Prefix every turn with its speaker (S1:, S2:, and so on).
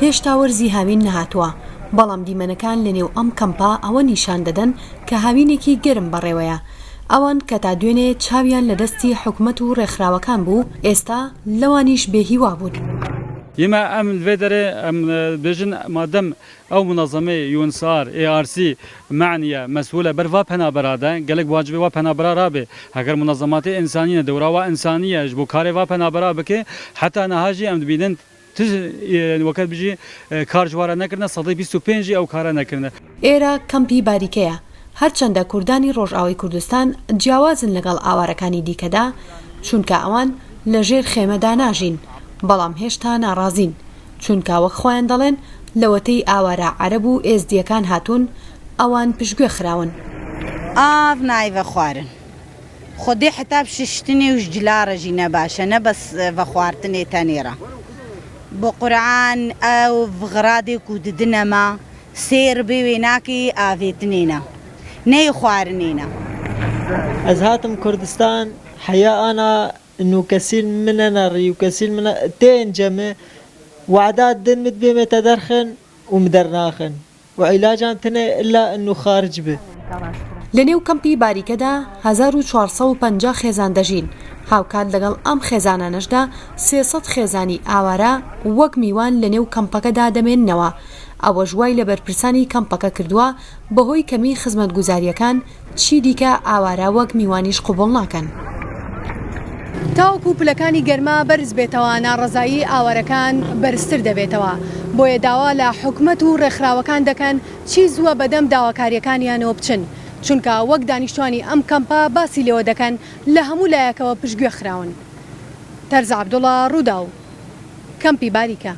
S1: هێشتا وەرزی هاوین نەهاتووە، بەڵام دیمەنەکان لەنێو ئەم کەمپە ئەوە نیشان دەدەن کە هاوینێکی گەرم بەڕێوەیە. ئەوان کە تا دوێنێ چاویان لە دەستی حکومەت و ڕێکخراوەکان بوو، ئێستا لەوانیش بێ هیوا بوون.
S2: ئێمە ئەم لەێ دەرێ ئەم دبێژن مادەم ئەو مونەزەمەی یونسار، ئێ ئار سی، مەعنیە، مەسئولە بەر ڤا پەنابەرا دە، گەلەک واجبێ وا پەنابەرا رابێ. هەگەر مونەزەماتێ ئنسانی نە دەورا وا ئنسانیە ژ بۆ کارێ ڤا پەنابەرا بکێ، حەتا نەها ژی ئەم دبینن ت وەکەت بژی کار ژ وارە نەکردنە، سەدەی 25 ژی ئەو کارە نەکردنە.
S1: ئێرە کەمپی باریکەیە، هەرچەندە کوردانی ڕۆژئاوای کوردستان جیاوازن لەگەڵ ئاوارەکانی دیکەدا، چونکە ئەوان لەژێر خێمەدا ناژین، بەڵام هێشتا ناڕازین، چونکە وەک خۆیان دەڵێن لەوەتەی ئاوارە عەرەب و ئێزدییەکان هاتوون ئەوان پشتگوێ خراون.
S3: ئاڤ نایڤە خوارن خودێ حتاب ششتنێ و ژجلا رە ژی نە باشە نە بەس ڤە خوارتنێ تەنێ رە بۆ قورعان ئەو ڤغرادێ کو ددنە مە سێر بێ وێ ناکێ ئاڤێتنێ نە نەێ خوارنێ نە.
S4: ئەز هاتم کوردستان حەیا ئانا نو کەسیل منە نە ڕی و کەسیل منە تێن جەمێ وەعدا دن مت بێمێ تە دەرخن و م دەرناخن و عیلاجان تنێ ئلا ئنو خارج بێ.
S1: لە نێو کەمپی باریکەدا 1450 خێزان دەژین، هاوکات لەگەڵ ئەم خێزانانەشدا 300 خێزانی ئاوارە وەک میوان لە نێو کەمپەکەدا دەمێننەوە، ئەوەش وای لە بەرپرسانی کەمپەکە کردووە بەهۆی کەمی خزمەتگوزارییەکان چیدیکە ئاوارە وەک میوانیش قبوڵ ناکەن.
S5: تاوەکو پلەکانی گەرما بەرز بێتەوە ناڕەزایی ئاوارەکان بەرزتر دەبێتەوە، بۆیە داوا لە حکومەت و ڕێکخراوەکان دەکەن چی زووە بەدەم داواکارییەکانیانەوە بچن، چونکە وەک دانیشتوانی ئەم کەمپە باسی لێوە دەکەن لە هەموو لایەکەوە پشتگوێ خراون. تەرزە عەبدوڵا، رووداو، کەمپی باریکە.